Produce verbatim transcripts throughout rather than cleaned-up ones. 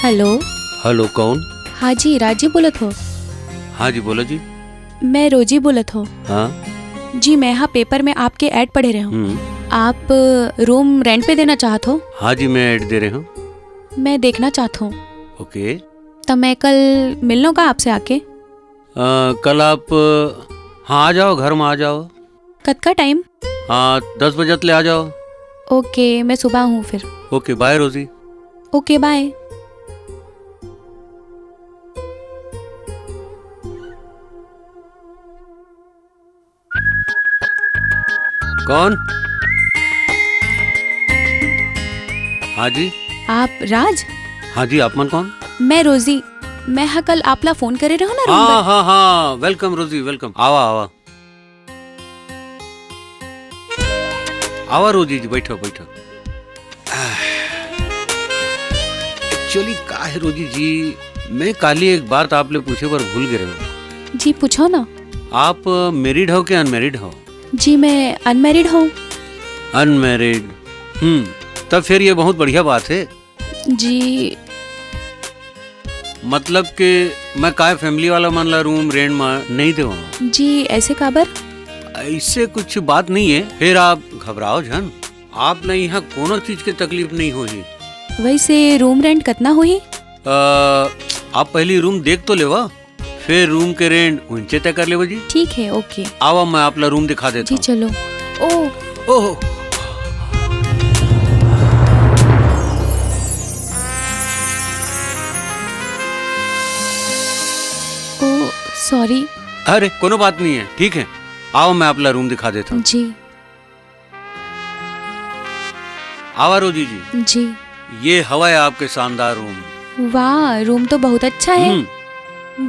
Hello. Hello, कौन? हाँ जी, राज जी बोलत हो? हाँ जी, बोलो जी। मैं रोजी बोलत हो। हाँ। जी, मैं हा पेपर में आपके एड पढ़े रहे हूँ। हम्म। आप रूम रेंट पे देना चाहत हो? हाँ जी, मैं एड दे रहे हूँ। मैं देखना चाहत हूँ। ओके। तो मैं कल मिलनो का आपसे आके? अ, कल आप, हाँ, आ जाओ, घर में आ जाओ। कतका टाइम? हाँ, दस बजे ले आ जाओ। ओके, मैं सुबह हूँ फिर। ओके, बाय रोजी। ओके, बाय। कौन? हाँ जी। आप राज? हाँ जी, आप मन कौन? मैं रोजी। मैं हा कल आपला फोन करे रहो ना, रूम हाँ, बर। हाँ, हाँ, वेलकम रोजी, वेलकम। आवा, आवा। आवा रोजी जी, बैठो, बैठो। एक्चुअली का है रोजी जी, मैं काली एक बात आप ले पूछे बर भूल गे रहे हूँ। जी, पूछो ना। आप मैरिड हो कि अनमैरिड हो? जी, मैं अनमैरिड हूँ। अनमैरिड? हम्म, तब फिर ये बहुत बढ़िया बात है। जी। मतलब कि मैं काय फैमिली वाला मन ला रूम रेंट मा नहीं देवंव। जी, ऐसे काबर? ऐसे कुछ बात नहीं है, फिर आप घबराओ झन। आप ला यहाँ कोनो चीज के तकलीफ नहीं होही। वैसे रूम रेंट कतना होही? अ, आप पहली रूम देख तो लेवा, फिर रूम के रेंट उनचे तय कर लेवा जी। ठीक है, ओके। आवा, मैं आप ला रूम दिखा देता जी, हूँ। चलो। ओ। ओहो। ओ, सॉरी। अरे, कोनो बात नहीं है, ठीक है। आवा, मैं आप ला रूम दिखा देता हूँ। जी। आवा रोजी जी। जी। ये हवय आपके शानदार रूम। वाह, रूम तो बहुत अच्छा है। हम्म।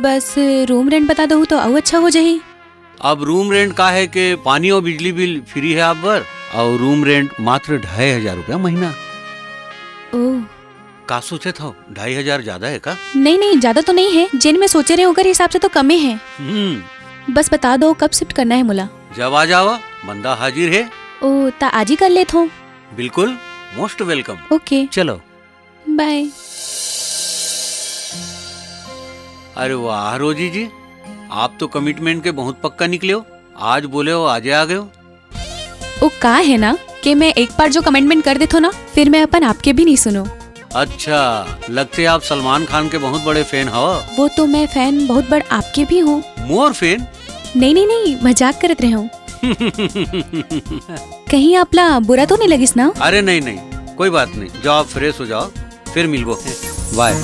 बस रूम रेंट बता दहू तो अउ अच्छा हो जाही। अब रूम रेंट का है कि पानी और बिजली बिल फ्री है आप बर, और रूम रेंट मात्र ढाई हजार रुपया महीना। ओह। का सोचत हव, ढाई हजार ज्यादा है का? नहीं, नहीं, ज्यादा तो नहीं है। जेन मैं सोचे रहे ओकर हिसाब से तो कमे है। हम्म। बस बता दो कब शिफ्ट करना है मोला। जब आ जावा, बंदा हाजिर है। ओ, त आज ही कर लेत हूँ। बिल्कुल, most welcome। ओके। चलो। बाय। अरे वाह रोजी जी, आप तो कमिटमेंट के बहुत पक्का निकले हो। आज बोले हो, आजे आ गए हो। ओ का है ना कि मैं एक बार जो कमिटमेंट कर देथो ना, फिर मैं अपन आपके भी नहीं सुनो। अच्छा, लगथे आप सलमान खान के बहुत बड़े फैन हो। वो तो मैं फैन बहुत बड़ आपके भी हूँ। मोर फैन? नहीं, नहीं, नहीं, मजाक करत रहे हूँ। कहीं आपला बुरा तो नहीं लगिस ना? अरे नहीं, नहीं, कोई बात नहीं, जाओ आप फ्रेश हो जाओ, फिर मिलबो। बाय।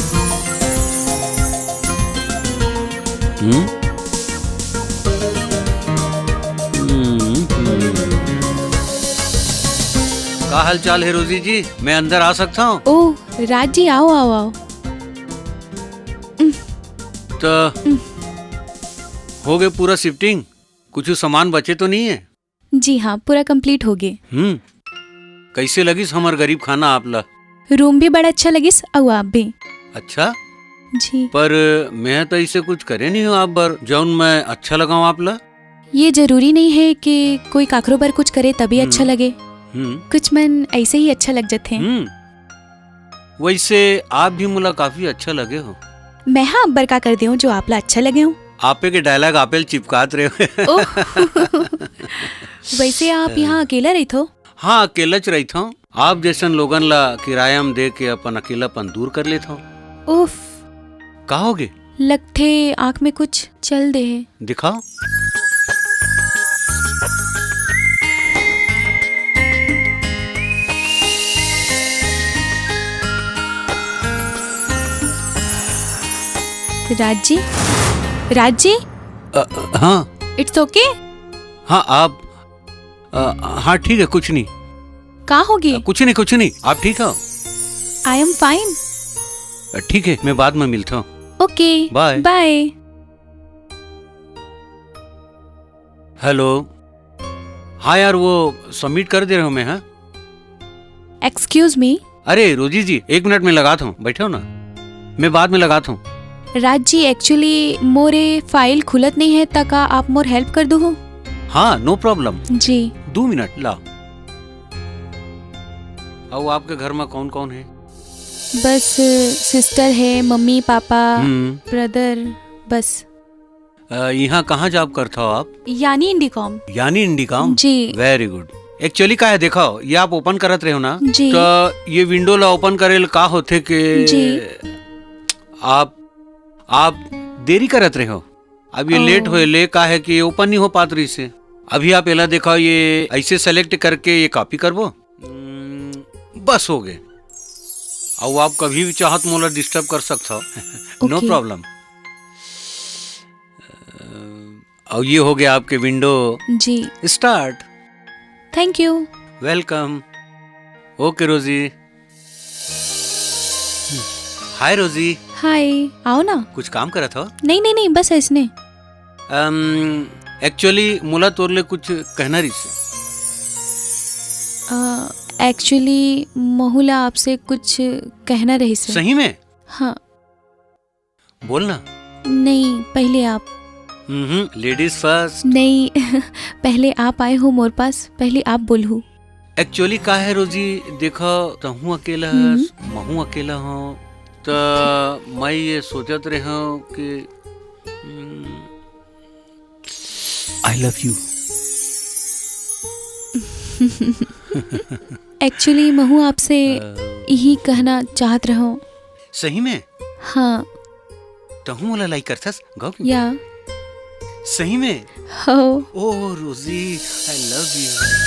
हम्म? हम्म, हम्म। का हाल चाल है रोजी जी? मैं अंदर आ सकता हूँ? ओ, राज जी, आओ, आओ, आओ। त हम्म। हो गए पूरा शिफ्टिंग? कुछ सामान बचे तो नहीं है? जी हाँ, पूरा कंप्लीट हो गए। हम्म, कैसे लगिस हमर गरीब खाना आप ला? रूम भी बड़ा अच्छा लगिस, अउ आप भी। अच्छा? जी। पर मैं तो इसे कुछ करे नहीं हूँ आप बर, जौन मैं अच्छा लगाऊं आप ला। ये जरूरी नहीं है कि कोई काकरो बर कुछ करे तभी हम्म। अच्छा लगे। हम्म। कुछ मन ऐसे ही अच्छा लग जाते हैं। हम्म। वैसे आप भी मोला काफी अच्छा लगे हो। मैं हाँ अब्बर का कर देऊं जो आपला अच्छा लगे हो। आपे के डायलॉग आपे ल चिपकात रहे हो। ओह। वैसे आप यहाँ अकेला रहिथो? हाँ, अकेला च रहिथो। आप जैसन लोगन ला किराया म दे के अपन अकेलापन दूर कर लेथो। उफ। का होगे? लगथे आँख में कुछ चल दे हे। दिखाओ। राज जी, राज जी। अ, अ, हाँ। It's okay? हाँ, आप, अ, हाँ, ठीक है, कुछ नहीं। का होगे? अ, कुछ नहीं, कुछ नहीं, आप ठीक हो? I am fine. अ, ठीक है, मैं बाद में मिलता हूँ। Okay, bye. Bye. हेलो। हाँ यार, वो सबमिट कर दे रहे हो मैं, हाँ? Excuse me. अरे रोजी जी, एक मिनट में लगाता हूँ, बैठो ना, मैं बाद में लगाता हूँ। राज जी, actually मोरे फाइल खुलत नहीं है, त का आप मोर हेल्प कर दो हो? हाँ, no problem. जी। दो मिनट ला। अउ आपके घर में कौन कौन है? बस सिस्टर है, मम्मी पापा, हम्म। ब्रदर, बस। अ, यहाँ कहाँ जॉब करता हो आप? यानी इंडीकॉम। यानी इंडीकॉम? जी। वेरी गुड। एक्चुअली का है, देखो, ये आप ओपन करत रहे हो ना, जी। तो ये विंडो ला ओपन करे ल का होथे के जी। आप आप देरी करत रहे हो। अब ये ओ। लेट होए ले का है कि ओपन नहीं हो पात रही से। अभी आप एला देखो, ये ऐसे सेलेक्ट करके ये कॉपी करबो। हम्म, बस हो गए। और आप कभी भी चाहत मोला डिस्टर्ब कर सकता हो। No okay. प्रॉब्लम। और ये हो गया आपके विंडो जी। Start. Thank you. Welcome. Okay Rosy. Hi रोजी। हाय। आओ ना। कुछ काम करत हो? नहीं नहीं नहीं, बस ऐसने। एक्चुअली मोला तोर ले कुछ कहना रहिस। एक्चुअली महू ला आपसे कुछ कहना रहिस। सही में? हाँ। बोलना। नहीं, पहले आप। हम्म, लेडीज फर्स्ट। नहीं। पहले आप आए हो मोर पास, पहले आप बोलहू। एक्चुअली का है रोजी, देखो, तहूँ अकेला हम्म। हस, महूँ अकेला हूँ, त मैं ये सोचत रहे हूँ कि आई लव यू। एक्चुअली महू आपसे यही कहना चाहत रहो। सही में? हाँ। तहूँ मोला लाइक करथस, गौ की? या। सही में? हो। ओ रोजी, आई लव यू।